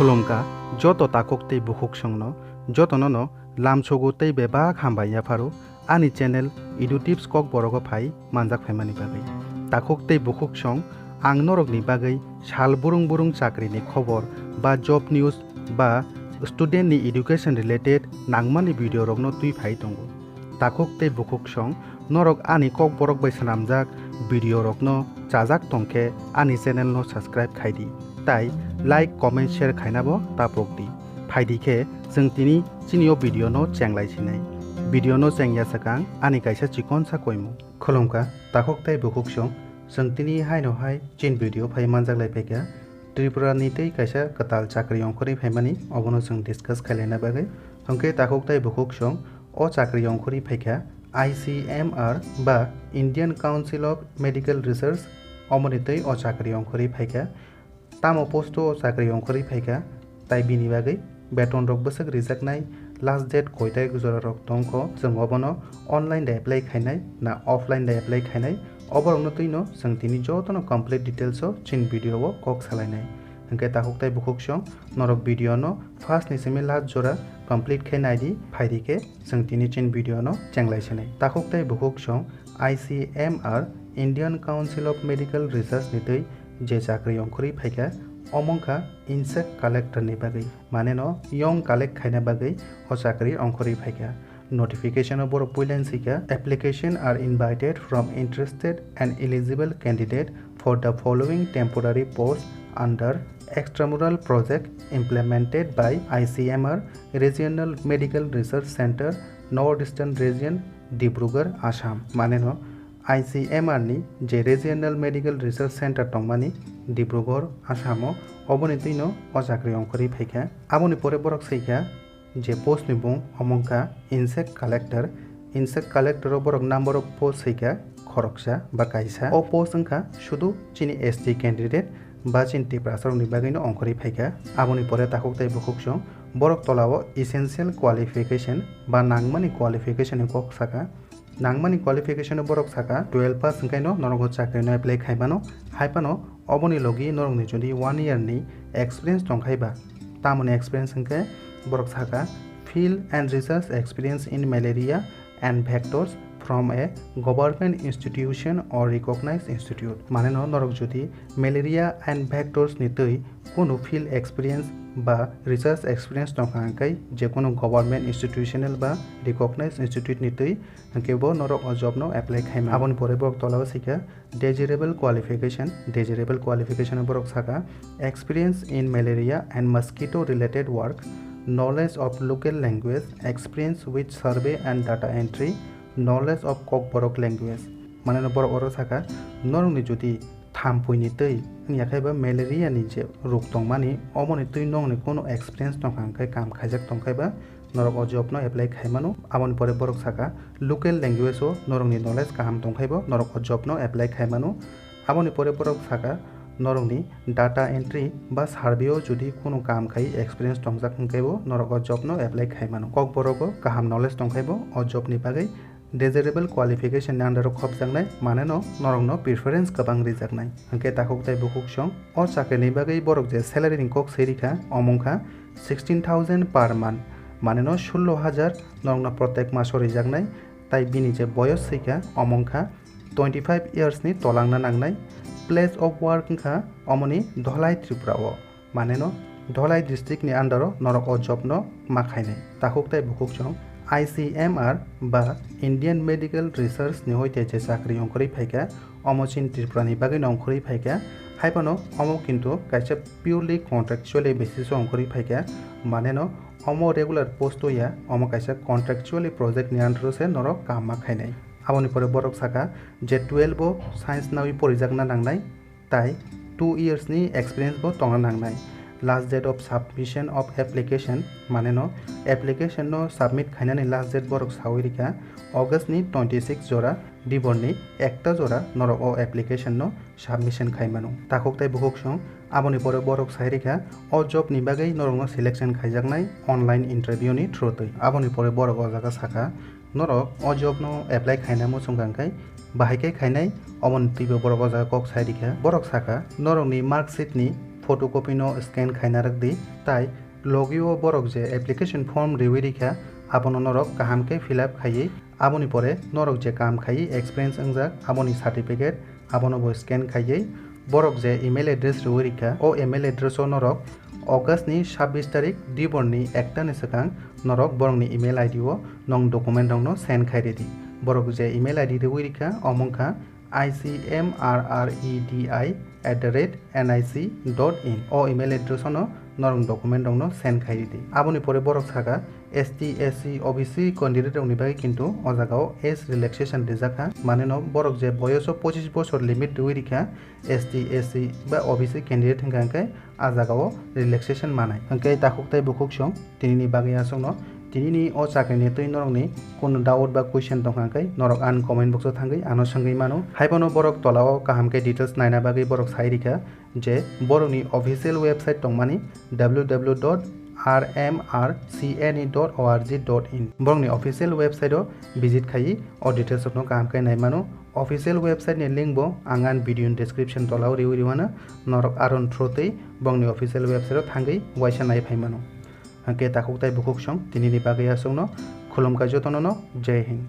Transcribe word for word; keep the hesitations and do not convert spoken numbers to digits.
Khulumkha joto takhuk tei bukhuksongno, jotono no lamsogo tei bebak hambai yapharo ani channel Edu Tips Kokborogo phai manjak phaimani bagwi. Takhuk tei bukhuksong, ang norokni bagwi sal burung burung chakrini khobor ba job news ba student ni education related nangmani video rokno twi phai tongo. Takhuk tei bukhuksong, norok ani Kokborok bai swnamjak video rokno chajak tongkhe ani channel no subscribe khaidi, tai like, comment, share khainabo tapokdi. Phaidi khe chwng tini chini o video no chenglai sinai. Video no chengya swkang ani kaisa chikonsa koimung. Khulumkha takhuk tei bukhuksong, chwng tini haino hai chin video phai manjak lai phaikha. Tripura ni tei kaisa kwtal chakri ongkhorwi phaimani, obono chwng discuss khailaina bagwi. Hwnkhe takhuk tei bukhuksong, o chakri ongkhorwi phaikha I C M R ba Indian Council of Medical Research, omoni twi o chakri ongkhorwi phaikha. Tamo post o chakri ongkhorwi phaikha, tai bini bagwi beton rok bwswk rijaknai, last date koitai jora rok tongkho, chwng obono online de apply khainai na offline de apply khainai, oborokno twino chwng tini jotono complete details o chin video o kok salainai. Hwnkhe takhuk tei bukhuksong, norok video no first ni simi last jora complete khe naidi, phaidi khe chwng tini chin video no chenglai sinai. Takhuk tei bukhuksong, I C M R, Indian Council of Medical Research ni twi je chakri ongkhorwi phaikha, omo wngkha insect collector ni bagwi, mane no yong collect khaina bagwi o chakri ongkhorwi phaikha. Notification o borok puilen sika, "Application are invited from interested and eligible candidate for the following temporary post under extramural project implemented by I C M R Regional Medical Research Center, North Eastern Region, Dibrugarh, Assam." Mane no I C M R ni je Regional Medical Research Center tongmani Dibrugarh, Assam o, oboni twino o chakri ongkhorwi phaikha. Aboni pore borok swi kha je post ni bung omo wngkha insect collector. Insect collector o borok number of post swi kha khoroksa ba kaisa. O post wngkha sudu chini S T candidate ba chini Tiprasa rokni bagwino ongkhorwi phaikha. Aboni pore takhuk tei bukhuksong borok tola o essential qualification ba nangmani qualification ni kok saka. Nangmani qualification o borok saka twelve pass hwnkhaino norok o chakri no apply khaimano. Haiphano oboni logi norokni jodi one year ni experience tongkhaiba, tamoni experience hwnkhe borok saka field and research experience in malaria and vectors from a government institution or recognized institute. Mane no norok jodi malaria and vectors ni twi kunu field experience ba research experience tongkha hwnkhe, je kunu government institutional ba recognized institute ni twi hwnkhe bo norok o job no apply khaima. Aboni pore borok tola o sika desirable qualification. Desirable qualification o borok saka experience in malaria and mosquito related work, knowledge of local language, experience with survey and data entry, knowledge of Kokborok language. Mane no borok oro saka norokni jodi thampui ni twi wngya khe ba malaria ni je rok tongmani, omoni twi nongni kono experience tongkha hwnkhe, kam khaijak tongkhai ba norok o job no apply khaimano. Aboni pore borok saka local language o norokni knowledge kaham tongkhai bo norok o job no apply khaimano. Aboni pore borok saka norokni data entry ba survey o jodi kono kam khai experience tongjak hwnkhe bo norok o job no apply khaimano. Kokborok o kaham knowledge tongkhai bo o job ni bagwi desirable qualification ni under o khopjaknai, mane no norok no preference kwbang rijaknai. Hwnkhe takhuk tei bukhuksong, o chakri ni bagwi borok je salary ni kok sai rikha, omo wngkha sixteen thousand per month, mane no sullo hajar norok no protek maso rijaknai, tai bini je boyos swikha, omo wngkha twenty five years ni tolangna nangnai. Place of work wngkha omoni Dholai Tripura o, mane no Dholai district ni under o norok o job no ma khainai. Takhuk tei bukhuksong, I C M R ba Indian Medical Research ni hoite je chakri ongkhorwi phaikha, omo chini Tripura ni bagwi no ongkhorwi phaikha. Haiphano omo kintu kaisa purely contractually basis o ongkhorwi phaikha, mane no omo regular post o ya, omo kaisa contractually project ni under o se norok kam ma khainai. Aboni pore borok saka je twelve o science nawi porijakna nangnai, tai two years ni experience bo tongna nangnai. Last date of submission of application, mane no application no submit khainani last date borok sawi rikha August ni twenty six jora, dibor ni ekta jora norok o application no submission khaimano. Takhuk tei bukhuksong, aboni pore borok sai rikha o job ni bagwi norok no selection khaijaknai online interview ni through twi. Aboni pore borok o jaga saka, norok o job no apply khaina muchung kha hwnkhe bahai khe khainai, oboni twibo borok o jaga kok sai rikha. Borok saka, norokni mark sheet ni photocopy no scan khaina rwk di. Tai logi o borok je application form riwi rikha, abono norok kaham khe fill up khaiwi, aboni pore norok je kaam khaiwi experience wngjak, aboni certificate, abono bo scan khaiwi borok je email address riwi rikha, o email address o norok August ni sabbish tarik dibor ni ekta ni swkang norok borok ni email I D o nong document rok no send khai ridi. Borok je email I D riwi rikha, omo wngkha I C M R R E D I at the rate N I C dot in. O email address o no norok document rok no send khai ridi. Aboni pore borok saka S T, S C, O B C candidate rok ni bagwi kintu o jaga o age relaxation rijak kha. Mane no borok je boyoso pochis bosor limit riwi rikha, S T, S C ba O B C candidate hwnkha hwnkhe a jaga o relaxation manai. Hwnkhe takhuk tai bukhuk song tini ni bagwi aswk no, tini ni o chakri ni twi norok ni kunu doubt ba question tongkha hwnkhe norok ang comment box o thangwi ano swngwi mano. Haiphano borok tola o kaham khe details naina bagwi borok sai rikha je borok ni official website tongmani W W W dot R M R C N E dot O R G dot in. Borok ni official website o visit khaiwi o details rok no kaham khe nai mano. Official website ni link bo ang ani video ni description tola o riwi rwmano, norok aron through twi borok ni official website o thangwi waisa nai phai mano. Hwnkhe takhuk tai bukhuk song tini ni bagwi aswk no, khulumkha jotono no, Jai Hind.